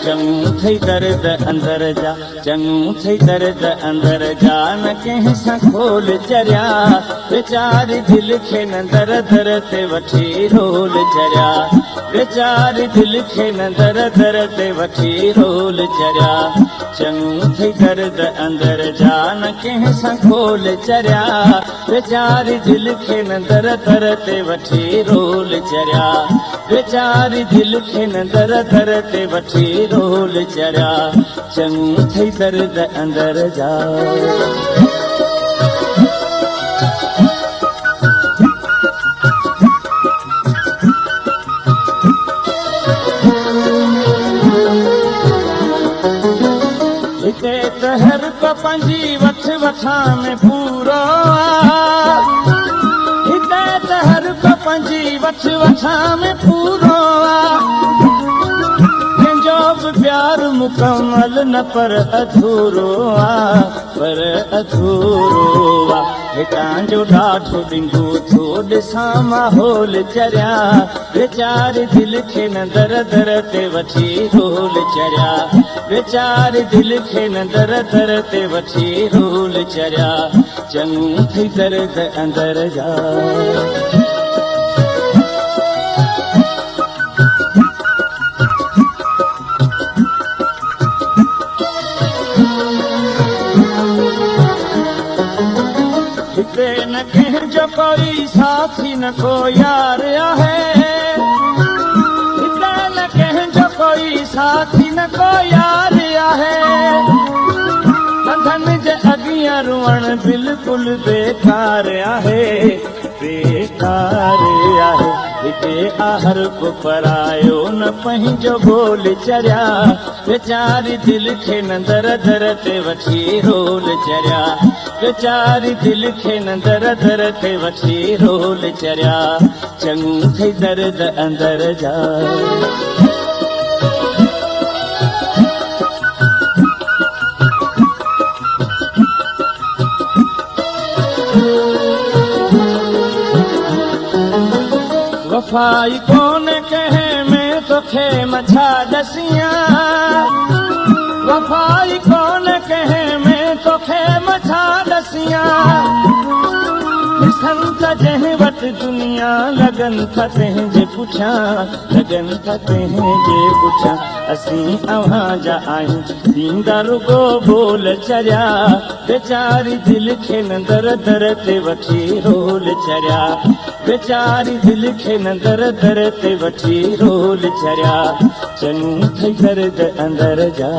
چڱو ٿئي درد اندر جا، چڱو ٿئي درد اندر جا، نه ڪنهن سان کول چريا، ويچاري دل کي نه در در تي وٺي رول چريا، ويچاري دل کي نه در در تي وٺي رول چريا. چڱو ٿئي درد اندر جا، نه ڪنهن سان کول چريا، ويچاري دل کي نه در در تي وٺي رول چريا، ويچاري دل کي نه در در تي وٺي رول چريا. چڱو ٿئي درد اندر جا. هتي ته هر ڪو پنهنجي وٺ وٺان ۾ پورو آ، هتي ته هر ڪو پنهنجي وٺ وٺان ۾ پورو آ، ڪنهن جو به پيار مڪمل نه پر اڌورو آ، پر اڌورو آ. هتان جو ڏاڍو ڏنگو ٿو ڏسان ماحول چريا، ويچاري دل کي نه در در تي وٺي رول چريا، ويچاري دل کي نه در در تي وٺي رول چريا. چڱو ٿئي درد اندر جا. هتي نه ڪنهن جو ڪوئي ساٿي نه ڪو يار آهي، هتي نه ڪنهن جو ڪوئي ساٿي نه ڪو يار آهي، ڪنڌن جي اڳيان روئڻ بلڪل بيڪار آهي، بيڪار آهي. هتي آهر ڪو پرايو نه پنهنجو ٻول چريا، ويچاري دل کي نه در در تي وٺي رول چريا، ويچاري دل کي نه در در تي وٺي رول چريا. چڱو ٿئي درد اندر جا. وفائي ڪونه ڪنهن ۾ توکي مڇا ڏسيان، وفائي ڪونه ڪنهن ۾ توکي مڇا ڏسيان، ڏسن ته جنهن وٽ دنيا لڳن ٿا تنهنجي پٺيان، لڳن ٿا تنهنجي پٺيان. اسين اوهان جا آهيون ڏيندا رڳو ٻول چريا، ويچاري دل کي نه در در تي وٺي رول چريا، ويچاري دل کي نه در در تي وٺي رول چريا. چڱو ٿئي درد اندر جا.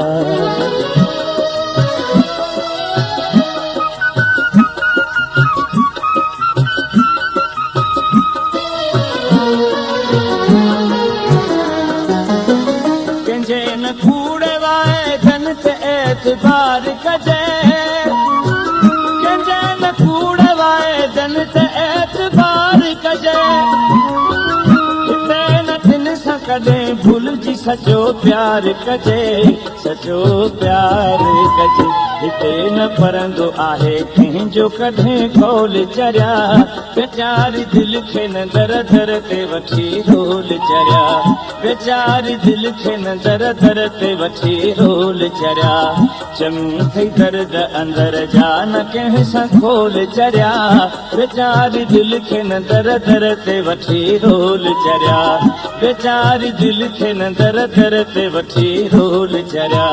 ڪنهن جي نه ڪوڙ واعدن تي اعتبار ڪجي، ڪنهن جي نه ڪوڙ واعدن تي اعتبار ڪجي، هتي نه تن سان ڪڏهن ڀلجي سچو پيار ڪجي، سچو پيار ڪجي. هتي نه پرندو آهي ڪنهن جو ڪڏهن کول چريا، ويچاري دل کي نه در در تي وٺي رول چريا، ويچاري دل کي نه در در تي وٺي رول چريا. چڱو ٿئي درد اندر جا، نه ڪنهن سان کول چريا، ويچاري دل کي نه در در تي وٺي رول چريا، ويچاري دل کي نه در در تي وٺي رول چريا.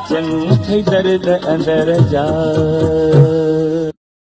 چڱو ٿئي درد اندر جا.